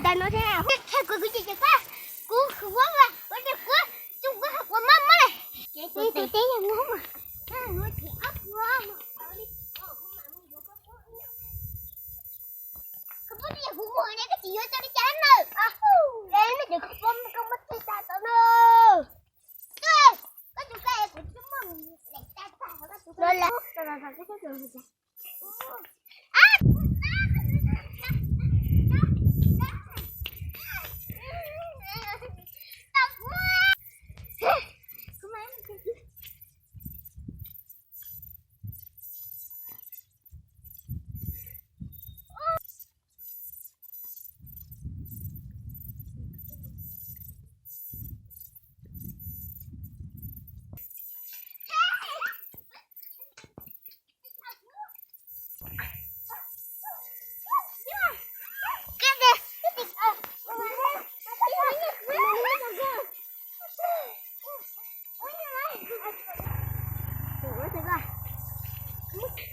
Tas no thiab, kuv kuv ces ces kuv kuv kuv kuv kuv kuv mob mob li. Ces kuv tus teb yog mob mas, koj puas tias kuv muag ne, koj tsis yuav tau li cas na. Nej cov koj muab koj muab txi tas tau na. Koj tus koj kuv tsis muaj, lem tas tas koj tus koj.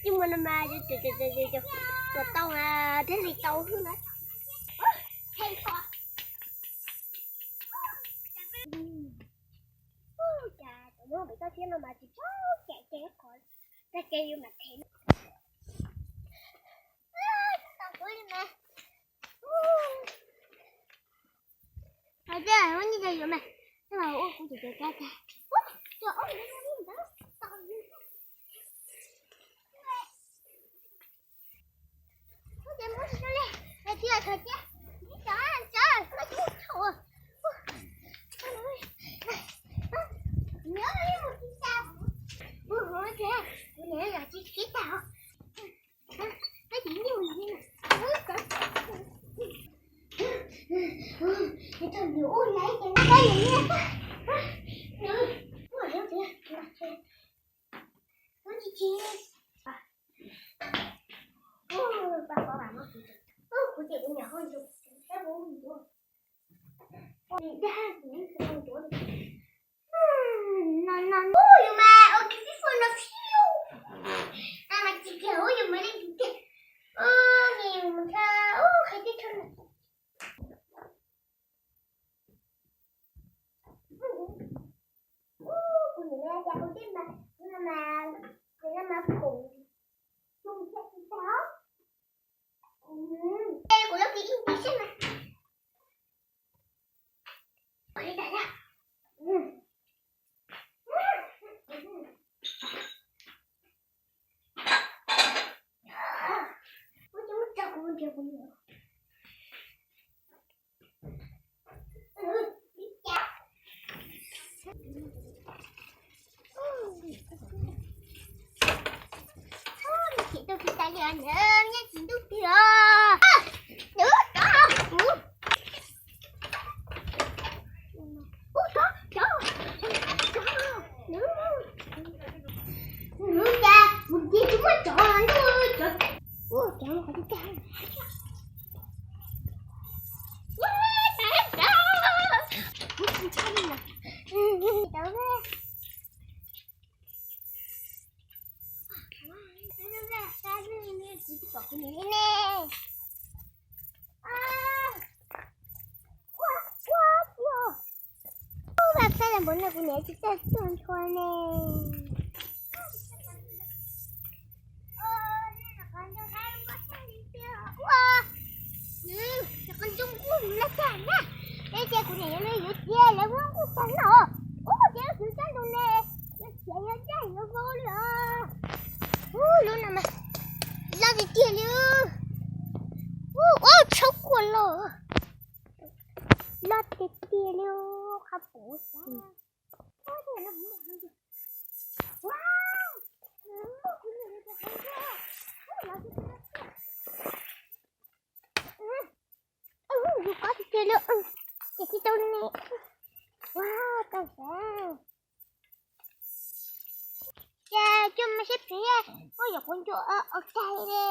Coj mus no mas, tus tau thiaj li tau hwj na. Cas cov nyob pem toj siab no mas tsis txhob cais ces qhov tag ces yus mam them. Tau kuv li mas. Hais tias ua nyiaj rau yus mas, ua kuv cov cov kab tag. No no, yus mas ua kev fij fwj no thiab. Mas tsis kiag ua yus mas li tiag. Ua nyias mus tha, ua qhov twg tha. Kuv niam tias kuv twb mas, kuv no mas, kuv no mas pum tus thiab tsis tau. Kuv lub kis ib ntsis xwb mas. Ua, ua, ua. Ua, peb los npaum no kuv niam tsis txawj tuaj nthua ne. Ua, qhov ntoo kuj na tag na. Peb tias kuv niam yuav li yuav tias lawv muab kuj tag na. Ua, tias lub xwm txab ntoo ne, yuav khiav yuav daj yuav vau li os. Ua, lub no mas loj tiag tiag li. Ua, ua, tshauv kuaj los. Loj tiag tiag li, qhov pum xav. Yus qab tiag tiag li, ces tsis tau ne. Ua, tau xav. Ces coj mus seb pem, ua yog quav ncuam ua kag li.